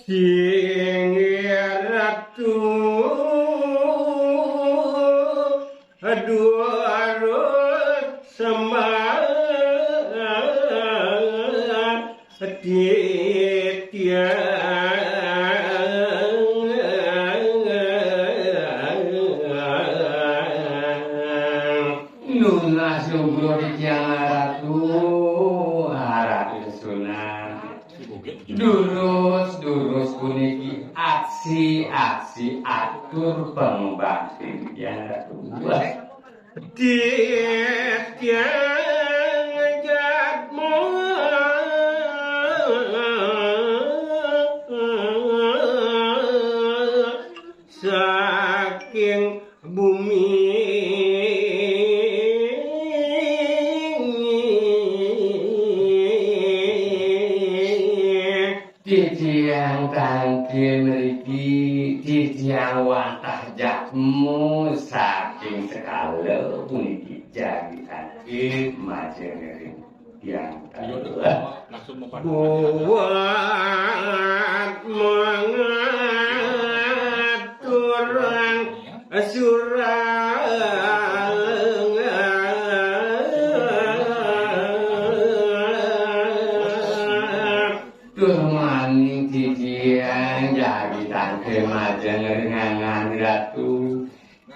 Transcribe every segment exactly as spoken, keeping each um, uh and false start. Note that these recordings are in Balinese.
Singgih Ratu, durus sembah titiang. Nunas lugra titiang Ratu, Ratu Sunan. Durus-durus puniki aksi-aksi atur pangubaktin titiang Ratu. Titiang jadma saking bumi. Titiang tangkil mriki, titiang wantah jadma saking sekala puniki jagi tangkil majeng ring tiang. Buat mangaturang surang. Tur maning titiang jagi tangkil majeng ring angan Ratu.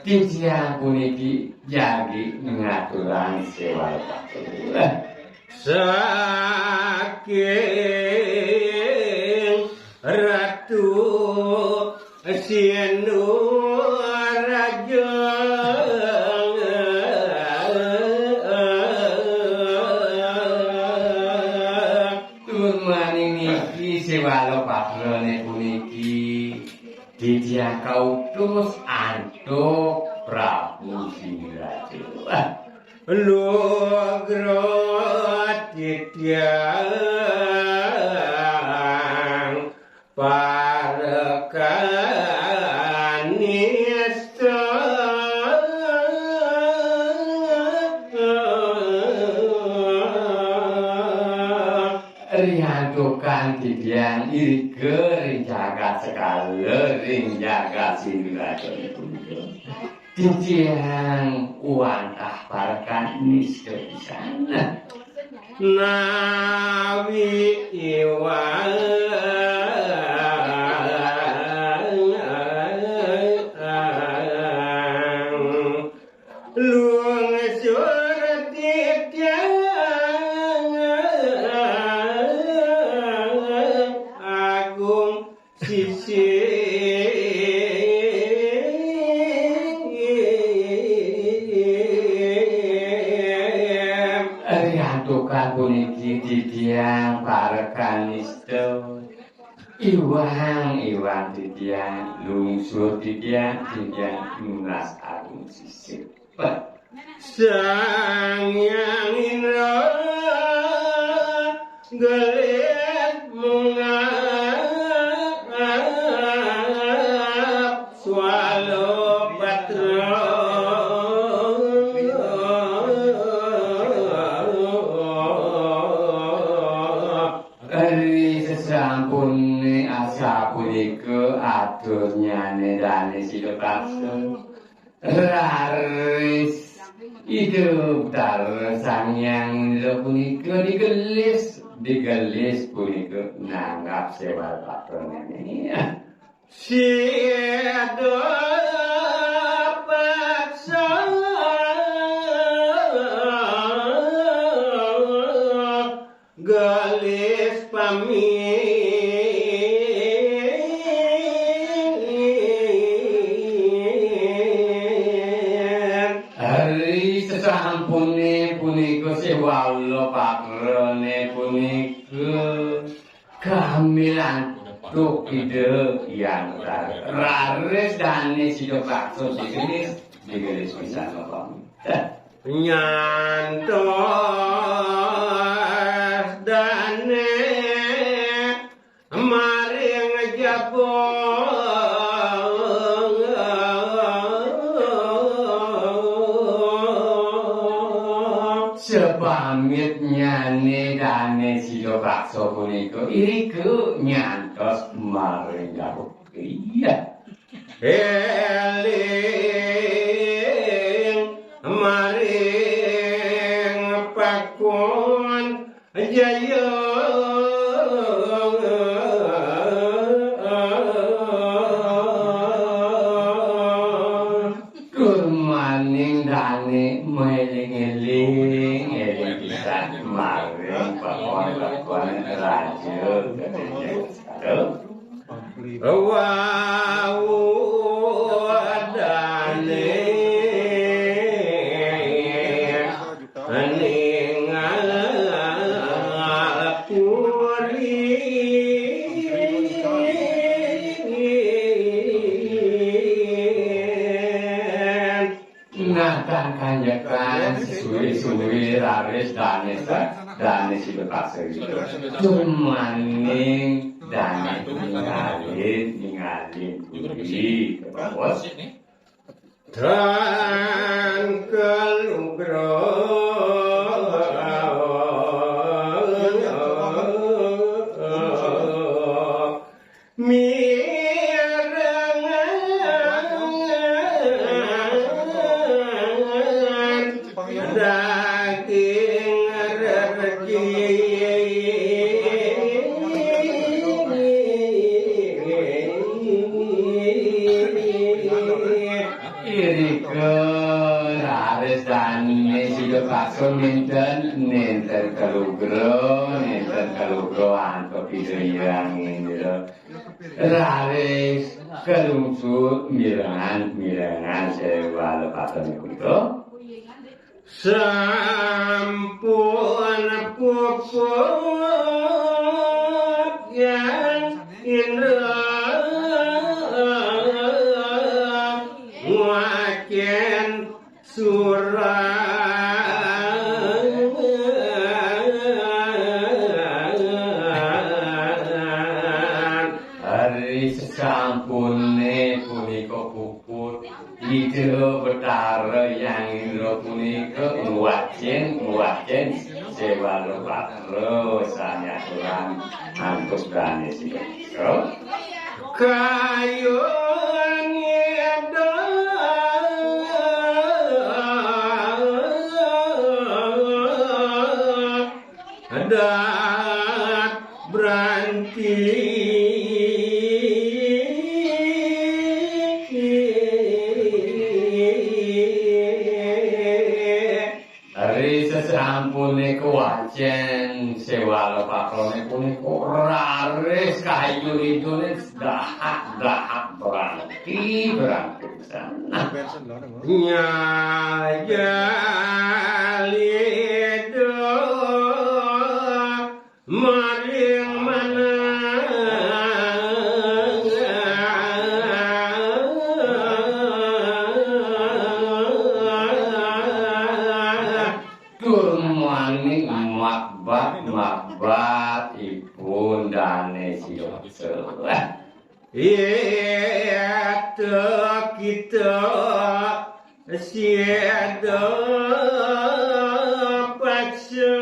Titiang puniki jagi ngaturang séwala patur. Saking Ratu Sinduraja. Tur maning niki séwala patrané puniki titiang kautus antuk Prabu Sinduraja. Lugra titiang parekanista. Riantukan titiang irika ring jagat sekala, ring jagat Sinduraja punika. Titiang wantah parekan nista pisan. Nawi iwang lungsur titiang agung sisip. Riantukan puniki titiang parekan nista. Iwang, iwang titiang, lungsur titiang, titiang nunas agung sisip. Sang Hyang Indra gelis mungap swalopatra. Ri sesampuné asapunika aturnyané Dané Sida Paksa. Raris Ida Betara Sang Hyang Indra punika digelis, digelis punika nanggap séwala patrané. Sida Paksa gelis pamit. Ri sesampuné punika séwala patrané punika kamilan tuk Ida Hyang Betara. Raris Dané Sida Paksa digelis, digelis pisan pamit. Nyantos dané maring jaba. Sepamitnyané Dané Sida Paksa punika irika nyantos maring garuk. Iya. Eling maring pakon jaya. Tur maning dane maeling-eling, eling pisan maring pakon-pakon raja. Aduh. Wau dane ningal puri. Nah, tan kanjekan suwi-suwi raris dane sa-, dane sida pasir. Tur maning dane ningalin, ningalin puri, kepawos. Tan kalugra. Mirengan daging reregi. Irika raris dane sida pasun nenten, nenten kalugra, nenten kalugra antuk Ida Hyang Indra. Raris kalungsur mirengan-mirengan sewala paton punika. Sampun puput Hyang Indra ngwacen surat. Hari sasampune punika puput, Ida Betara Hyang Indra punika ngwacen, ngwacen sewala patra sane aturan antuk dane sida. Kayun Ida Dat Branti. Ri sesampune kawacen sewala patrone punika raris kayu idune dahak-dahak Branti, Branti pisan. Nah. Nyajal Ida maring manah. Tur mani makbat, makbat ipun dane siwaksa. Yata kita siada paksa.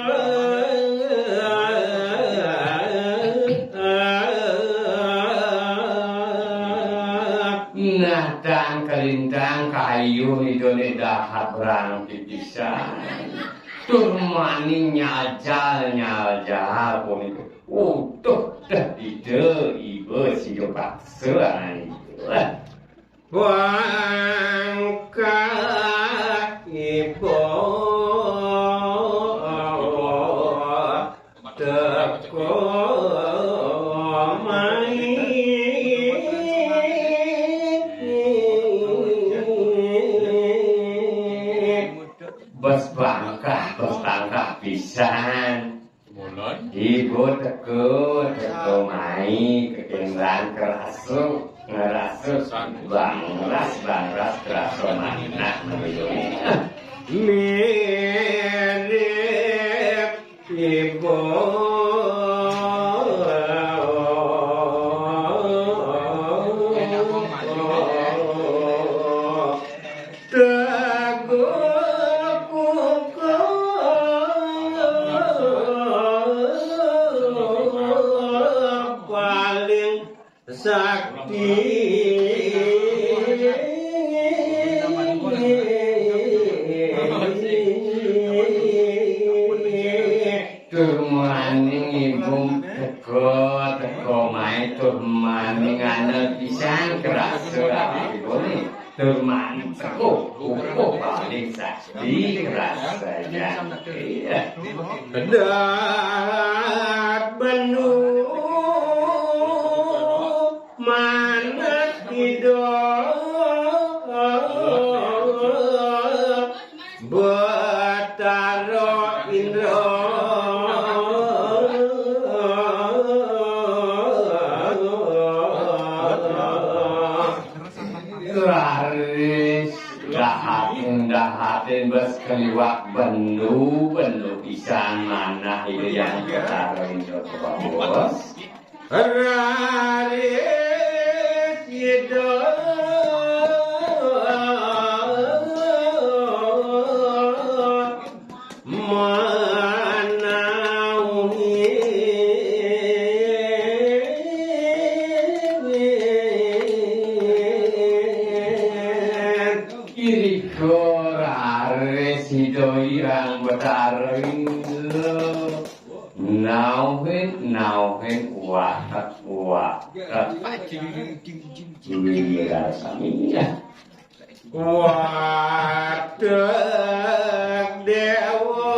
Nah, tan kalintang kayu idune dahat berang pipisan. Tur mani nyajal, nyajal punika. Utuh dah Ida iba sida paksa anak iba. Wangkah iba teka mai. Bes bangkah, bes bangkah pisan. Ibu teka, teka mai, kekengran kerasa, ngerasa bangras, bangras kerasa manah melu. Mirip ibu. Teguh kukuh paling Sakti. Tur maning ibu teka, teka mai tur maning ana pisan krasa ibu ni. Tur maning teka, kukuh paling sakti krasa. Iya. Pedat bendu manah ida Betara Indra. Raris dahatin-dahatin bes kaliwat bendu-bendu pisan manah ida Hyang Betara Indra, bos. Raris ida manauhin. Irika raris ida Hyang Betara Indra. Nauhin, nauhin, watek, watek. Wirasami. Watek Dewa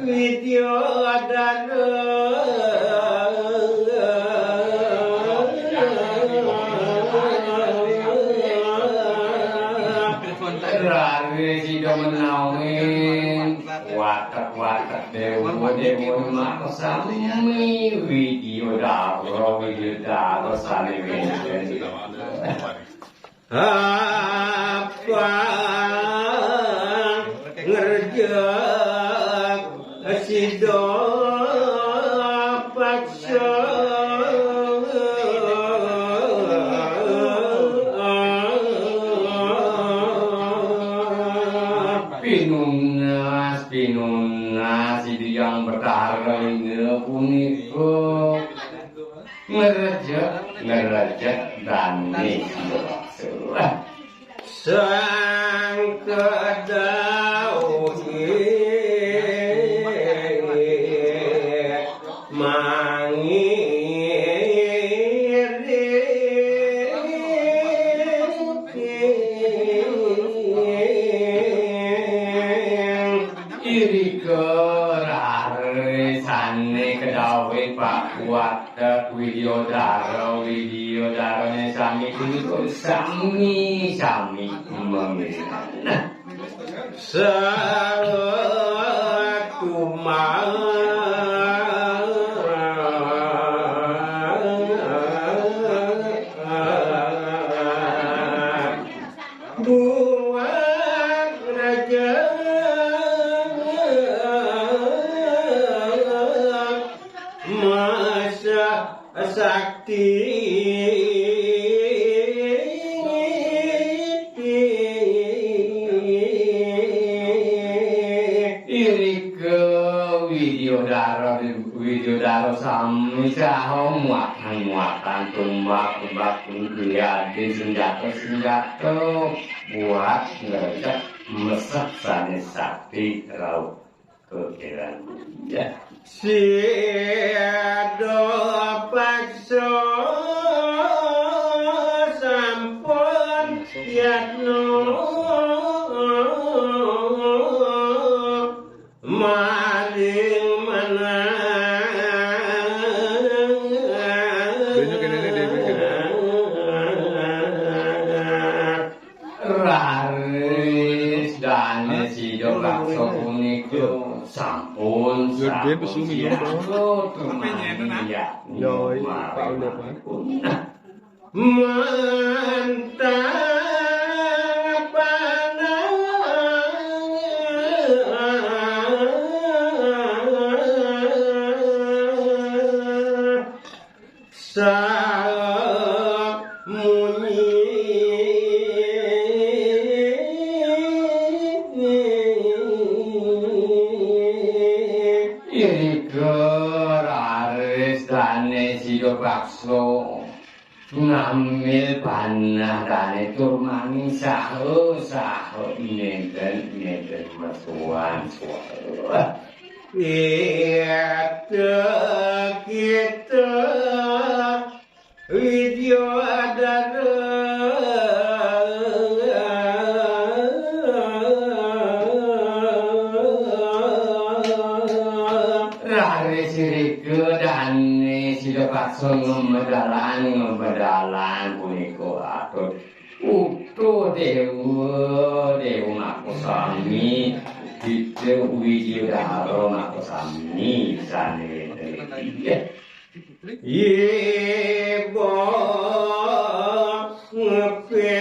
Widyadara. Raris ida manauhin. Watek-watek dewa-dewa maka sami Widyadara, Widyadara sami wénten. Apa ngrejek sida paksa? Pinunas, pinunas Ida Hyang Betara Indra punika ngrejek, ngrejek dané Sidawa. Sang Kedawi mangiring. Irika rarisane kedawe Pak Watek Widyodara, Widyodarane sami punika sami-sami mamirengan. Satumah buat raja masa sakti. Irika Widyodara, Widyodara sami saha muatan-muatan tumbak-tumbak, senjata, senjata buat ngereja mesek sane sakti rauh. Kekiran. Ya. Sida paksa sampun yatno maring manah. Donya kene ne dewe kene. Raris dane sida baksa punika sampun, sampun pesumi siap. Apa nyen, nak? Yo, Pak Ulep, Pak. Mantap panah. Samunyi. Irika raris dane Sida paksa ngambil panah dane tur mani saha-saha nenten-nenten mesuan-suan. Kita, kita, Widyadara. Raris irika dane sida paksa ngemedalan, ngemedalan punika atur. Utuh Dewa, Dewa Makasami, kita Widyadara Makasami sane wenten. Iba ngepe